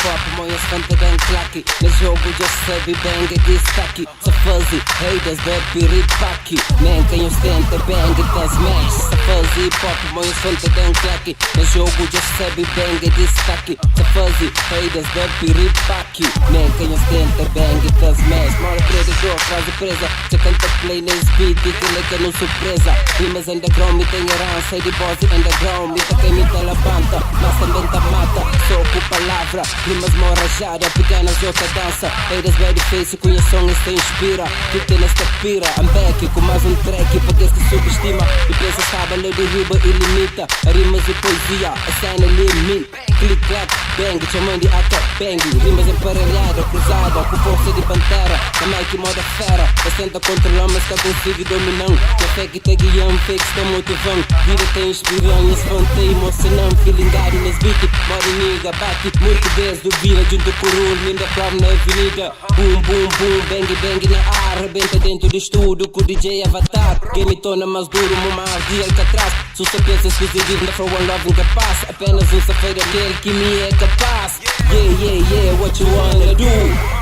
hop, monhas fanta dan claque. No jogo já sabe bang é destaque. Só faze haters da piripaki. Nem quem ostenta bang tá smash. Só faze hip hop, monhas fanta dan claque. No jogo já sabe bang é destaque. Só faze haters da piripaki. Nem quem ostenta bang tá smash. Mora predador, frase presa. Cê canta play nesse beat e que leca no surpresa. Rimas underground, me tem herança de boss underground. Me tá quem me tá levanta, mas também tá mata. Só com palavra, rimas morajada, pequenas de outra dança. Haters bad face, conheçam e se inspira. Que tem nesta pira, I'm back com mais um track para quem se subestima. E pensa sabe, lê de riba e limita. A rimas e poesia, a cena limite. Click clack, bang, chamando de AK bang. Rimas emparelhada, cruzada, com força de pantera. Na mic moda fera, eu tenta controlar, mas tá consigo dominando. Na fé que tá guiando, fake está motivando. Vida tem inspirando, esse fã tem emocionando. Feelingado nesse beat, mora nigga, bate. Muito desde o vila, junto com o rule, minda prova na avenida. Boom, boom, boom, bang, bang na ar. Rebenta dentro do estúdio com o DJ Avatar. Game torna mais duro, uma de Alcatraz. Se você pensa exclusivo, na for one love incapaz. Apenas um safeiro aquele que me é capaz. Yeah, what you wanna do?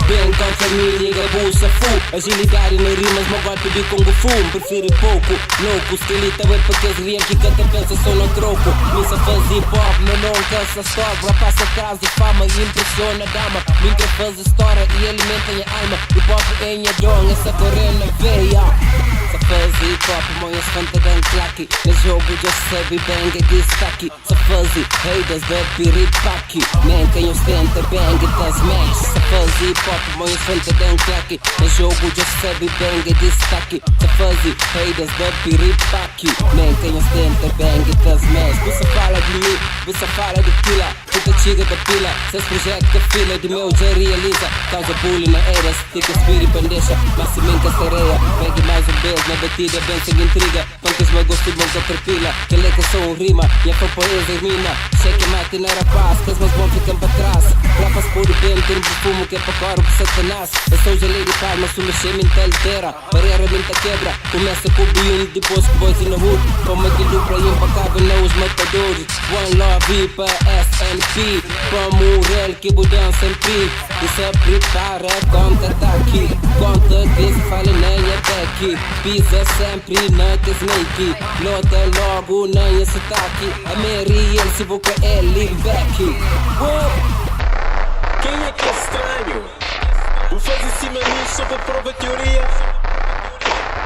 Bem contra mim, nigga, buça fu. Agilidade no rimas, meu golpe de Kung Fu. Prefiro pouco, louco. Esquelita, é porque as real que canta pensa só no troco. Missa faz hip hop, meu não cansa stop. Rapaz atrás de fama e impressiona a dama. Minha faz história e alimenta minha alma. Hip hop é minha dom, essa correndo na veia. Só faz hip hop, monhas fanta dan claque. No jogo já sabe bang é destaque. Só faz haters da piripaki. Nem quem ostenta bang tá smash. Só faz hip hop, monhas fanta dan claque. No jogo já sabe bang é destaque. Só faz haters da piripaki. Nem quem ostenta bang tá smash. Você fala de mim, você fala de killer. Puta chiga da pila, seus projetos que fila de meu já realiza. Causa bullying na era, stick spirit bandeja. Mas se minha sereia, pegue mais um beijo na batida, bem sem intriga. Punkers me gosto bom caterpillar, que leca só um rima, e a poesia mina. Cheque mate na rapaz, que as meus bons ficam para trás. Rapaz por bem, tem um fumo que é para corpo satanás. Eu sou gelei de palma, se mexer me altera. Barreira me quebra, começa com o biun, depois com boys in the hood. Como de dupla impecável, não os matadores. One love pa SNP, pa Murel que mudança sempre. E se prepara, contra-ataque. Conta que se fala nem é back. Pisa sempre na que snake. Lota logo nem sotaque. A Mary, ele se boca é back. Whoa. Quem é que é estranho? O faz em cima de mim só para prova teoria.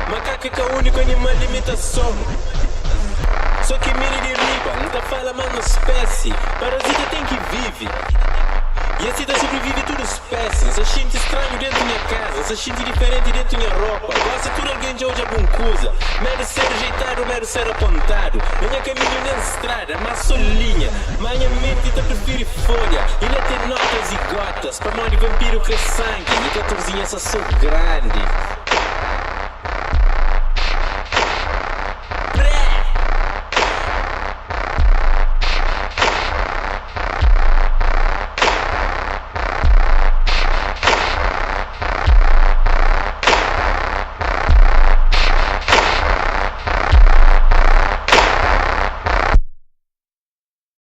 Macaco é o único animal de imitação. Só que mira de riba, não tá fala mais na espécie. Parasita tem que vive. E assim tá sobrevive toda espécie. Se sente estranho dentro da minha casa, se sente diferente dentro da minha roupa. Gosta tudo alguém de hoje alguma coisa. Medo ser rejeitado, medo ser apontado. Minha caminho nem estrada, mas só linha. Minha mente tá prefere folha. E não tem notas e gotas. Para mão de vampiro cresce sangue. E 14 só sou grande.